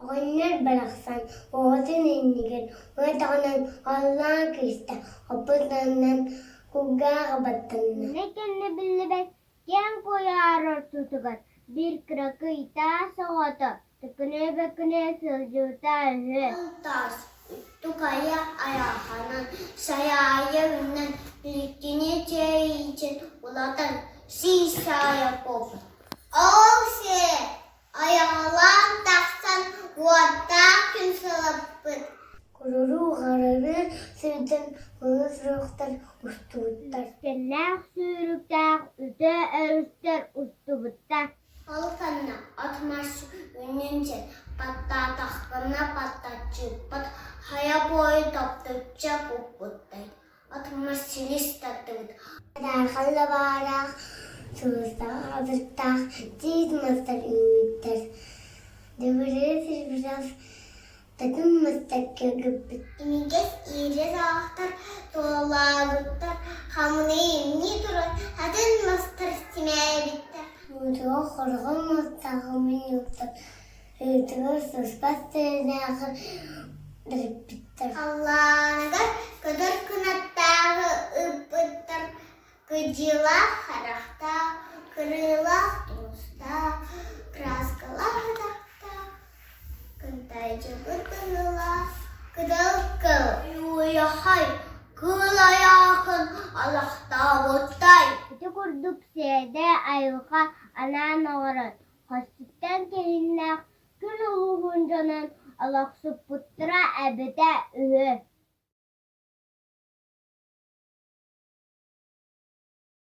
Оҕонньор барахсан оҕотун иннигэр уотаҕынан халлаан кыыста, хоппутунан кулгааҕа баттанна. Иннэ кэннэ биллибэт киэҥ куйаар ортотугар биир кыракый таас оҕото төкүнүйэ-бөкүнүйэ сылдьыбыта үһү. Таас тукайа айаханан, сайаайа үүнэн, иликкини чэйичин улатан, сии саайа буолбут. Ол сиэ айаҕалаан тахсан уоттаах күн сылаппыт. Куруруу хараны сирдэн муҥу суруктар устубуттар. Үктэллээх сүүрүктээх үтө өрүстэр устубуттар. Ол ханна от-мас үүнүн син баттаатахпына баттаччыппыт, хайа буойу топтучча куппуттай, от-мас силис тардыбыт. Даархан лабаалаах, сулустаах абырыктаах тиит мастар үүммүттэр. Дүбүрү сирбирэх Татым мастарга гыппыт. Имигэс иирэ саҕахтар туолаабыттар, хамныы имнии туран атын мастар симээбиттэр. Муутуга хорҕо мастааҕы мунньуктар, ыытыгар сыспат сыалааҕы дырыппыттар. Халлааныгар көтөр кынаттааҕы ыыппыттар, кыдьыылаах харахтаах, кырыылаах туустаах, кырааскалаах атахтаах Кынтайдьыбыт быһыылаах кыдал кыл уйахай кыыл айаахын алахтаабыттай. Ити курдук сиэдэ айылҕа анаан оҥорон, хостуттан кэһиннээх күн улууһун дьонун олохсуппуттара эбитэ үһү.